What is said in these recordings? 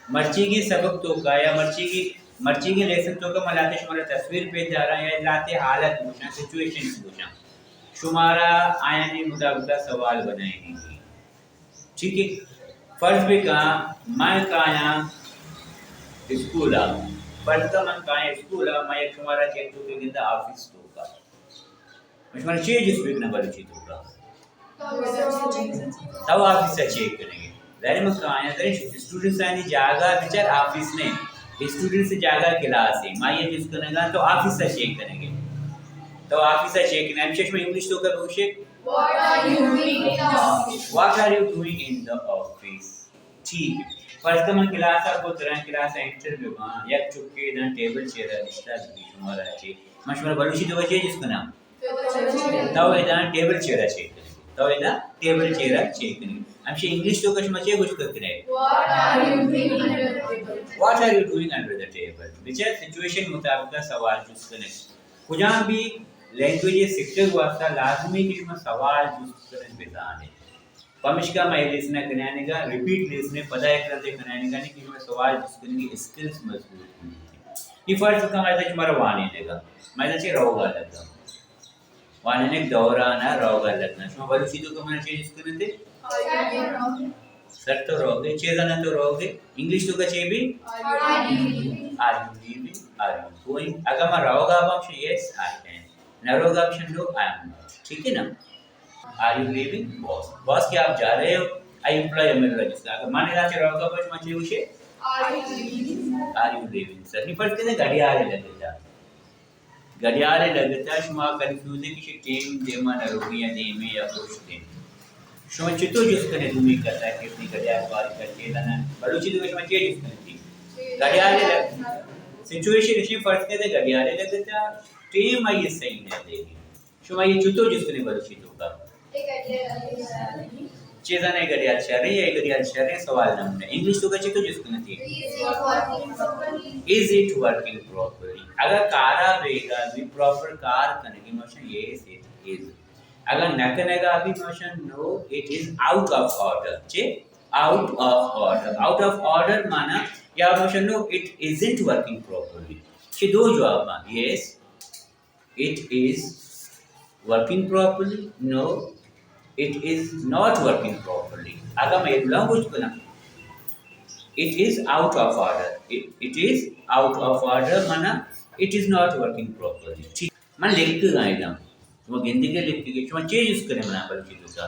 مرچیگیں سبق توکا یا مرچیگیں، مرچیگیں لیسن توکا ما لہتے شمارا تصویر پیش داراں یا لہتے حالت گوشاں، سچویشنز گوشاں۔ شمارا آیانی مطابقا سوال بنائینگی۔ ٹھیک ہے، فرض بکاں من کایاں اسکولا، فرض کاں من کایاں اسکولا، من یک شمارا چیک توکا گنداں آفیس توکا۔ من شمارا چے جست بکناں بلوچی توکا؟ تو آفیس ءَ چیک کنگے۔ ظاہر ہے من کایاں، ظاہر ہے اسٹوڈنٹسانی جاگہ بچار آفیس نہ، اسٹوڈنٹس جاگہ کلاس ہے۔ ما یہ جست کنگا تو آفیس ءَ چیک کنگے۔ تو آفیس ءَ چیک کنگے۔ ہمیشہ شما انگلش توکا بگوشے، What are you doing in the office? What are you doing in the office? ٹھیک ہے۔ فرض کاں من کلاس ءَ کو تران کلاس ءَ انٹر بہ باں، یک چکے داں ٹیبل چیرا نشتگ بی شمارا چے۔ من شمارا بلوچی توکا چے جست کناں؟ تو ادا ٹیبل چیرا چیک کنگے۔ تو ادا ٹیبل چیرا چیک کنگے۔ ہمیشہ انگلش توکا شما چے گوشت کنگے؟ What are you doing under the table? What are you doing under the table? بچار سچویشن مطابق سوال جست کنگے۔ کجام بھی لینگویج سکھگ واسطہ لازمی کہ شما سوال جست کنگ بزانے۔ پمشکا ما اے لیسن ءَ کنائینگا، ریپیٹ لیسن ءَ پدا یک رندے کنائینگا نی کہ شما سوال جست کنگی اسکلز مضبوط بیت۔ اے فرض کاں ما ادا شمارا وانینگا، ما ادا چے روگا لگا۔ وانینگ دوران ءَ روگا لگا۔ شما بلوچی توکا منا چے جست کنتے؟ سر تو روگے، چے زانا تو روگے؟ انگلش توکا چے be? Are you leaving? Are you going? اگاں ما روگا باں، شو yes, I am. نہ روگا باں، شو no, I am not. ٹھیک ہے نا؟ Are you leaving? Boss. Boss, کیا آپ جا رہے ہو؟ I employ a mirror. جس کا اگر من ادا چے روگا باں، شما چے گوشے؟ Are you leaving? Are you leaving, sir? نی فرض کنے گھڑیالے لگتا۔ گھڑیالے لگتا، شما کنفیوز ہے کہ ٹیم دیما نہ روگی یا دیمے یا پشت دیم۔ شما چطور جست کنے دومی کتا کہ اپنی گھڑیال باری کر کے لانا؟ بلوچی توکا شما چے جست کنے تھی؟ گھڑیالے لگ-، سچویشن اسی فرض کنے گھڑیالے لگتا، ٹیم آئی صحیح نہ دے۔ شما یہ چطور جست کنے بلوچی توکا؟ چے زانے گھڑیال شریں یا گھڑیال شریں سوال نمونہ۔ انگلش توکا چطور جست کنے تھی؟ Is it working properly? اگر کارا بیگا بی پراپر کار کنگی، ما گوشاں yes, it is. اگر نہ کنگا بی، ما گوشاں no, it is out of order. چے؟ Out of order. Out of order مانا یا ما گوشاں no, it isn't working properly. چے دو جواب آں، yes, it is working properly. No, it is not working properly. اگاں ما اے دو لانگویج کناں، it is out of order. It, it is out of order مانا it is not working properly. ٹھیک، من لکھگاں ادا۔ شما گندگے لکھگے، شما چے جست کنے منا بلوچی توکا؟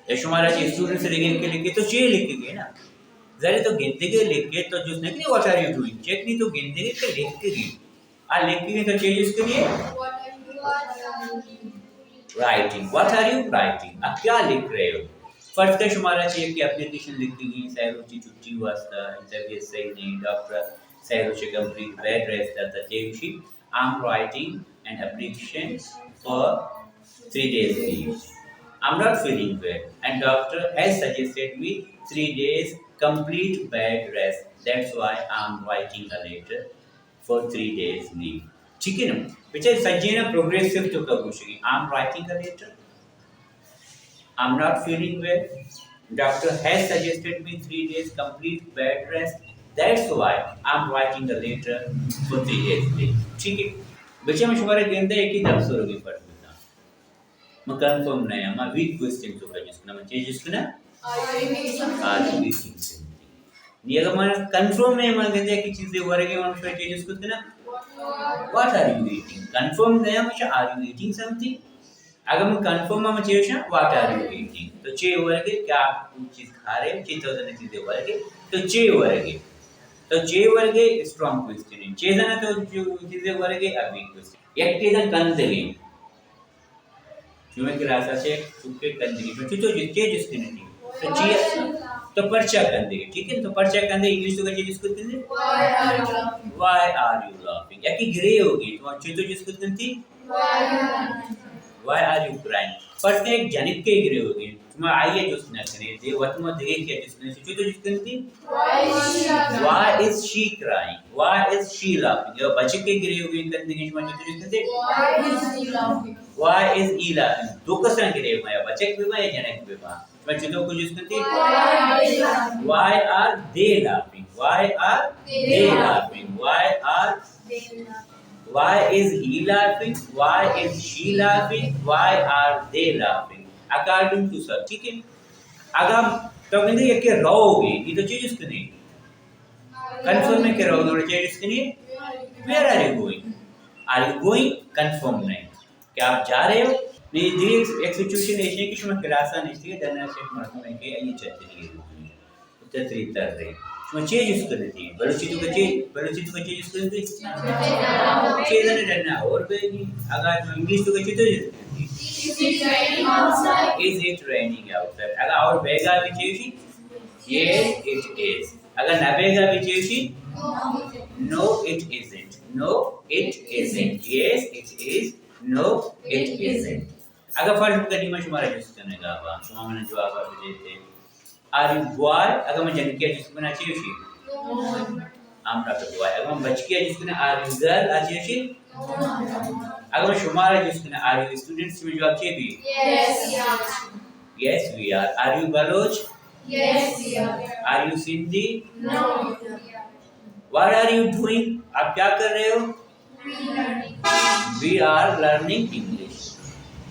یا شمارا چے اسٹوڈنٹ سے لکھے کہ لکھے تو چے لکھگے نا؟ ظاہر ہے تو گندگے لکھے تو جست نہ کنے what are you doing؟ Check نہیں تو گندگے کہ لکھگے۔ آ لکھگے تو چے جست کنے؟ Writing. What are you writing? آپ کیا لکھ رہے ہو؟ فرض کر شمارا چے کہ اپلیکیشن لکھگی، سہ روچی چھٹی واسطہ، طبیعت صحیح نہیں، ڈاکٹر سہ روچی کمپلیٹ بیڈ ریسٹ داتا، چے گوشی I'm writing an application for three days leave. I'm not feeling well and doctor has suggested me three days complete bed rest. That's why I'm writing a letter for three days leave. ٹھیک ہے نا؟ بچار سجینا پروگریسو توکا گوشگی، I'm writing a letter. I'm not feeling well. Doctor has suggested me three days complete bed rest. That's why I'm writing a letter for three days leave. ٹھیک ہے؟ بچار من شمارا گندے یکی دپ سرگی پڑھ دیتا۔ من کنفرم نہ آں، من ویک کوئسچن توکا جست کناں، من چے جست کناں؟ Are you eating something? Are you eating something? نی اگر من کنفرم نہ آں، من گندے کہ چیزے ورگے، من شما چے جست کناں؟ What are you eating? Confirm نہ آں، من شما are you eating something? اگر من کنفرم آں، من چے گوشاں؟ What are you eating? تو چے ورگے؟ کیا آپ کچھ چیز کھا رہے ہو؟ چے تو زانے چیزے ورگے؟ تو چے ورگے؟ تو چے ورگے؟ اسٹرانگ کوئسچن ہے۔ چے زانے تو جو چیزے ورگے؟ اب ویک کوئسچن۔ یک چیزا کندگے۔ شمئے کلاس ءَ چہ چکے کندگی، شما چطور جست، چے جست کنگی؟ تو چی، تو پرچا کندگی؟ ٹھیک ہے، تو پرچا کندگی؟ انگلش توکا چے جست کنگی؟ Why are you laughing? Why are you laughing? یکی گریوگی، تو چطور جست کنگی؟ Why are you crying? Why are you crying? فرض کن یک جنکے گریوگی، شما آئی ءَ جست نہ کنے، دے وت ما دگہ کیا جست کنے، چطور جست کنگی؟ Why is she crying? Why is she crying? Why is she laughing? یا بچکے گریوگی کندگی، شما چطور جست کنگی؟ Why is he laughing? Why is he laughing? دو کساں گرے ما، یا بچک بہ با یا جنک بہ با۔ شما چتو کو جست کنتی؟ Why are they laughing? Why are they laughing? Why are why is he laughing? Why is she laughing? Why are they laughing? According to sir, ٹھیک ہے؟ اگاں تو گندے یک روگ ئے، یہ تو چی جست کنی؟ کنفرم ہے کہ روگ ئے، چی جست کنی؟ Where are you going? Are you going? Confirm نہیں کہ آپ جا رہے ہو۔ نہیں، دی ایک سچویشن ایسی ہے کہ شما کلاس نشتی ہے، دنا سے مردم ہے کہ یہ چتری ہے۔ چتری تر رہے۔ شما چی جست کنتی؟ بلوچی تو کچے، بلوچی تو کچے جست کنتی؟ چی دنے ڈنا اور بیگی۔ اگر تو انگلش تو کچے تو جست کنتی؟ Is it raining outside? اگر اور بیگا بھی چی؟ Yes, it is. اگر نہ بیگا بھی چی؟ No, it isn't. No, it isn't. Yes, it is. No, it isn't. اگر فرض بکنی من شما را جست کنگا با، شما من جواب بدیتے۔ Are you boy? اگر من جنکیا جست کناں چی ہوشی؟ I'm not a boy. اگر من بچکیا جست کناں، are you girl؟ آ چی ہوشی؟ اگر من شما را جست کناں، are you students؟ شما جواب چی be? Yes, we are. Are you Baloch? Yes, we are. Are you Sindhi? No. What are you doing? آپ کیا کر رہے ہو؟ We are learning English.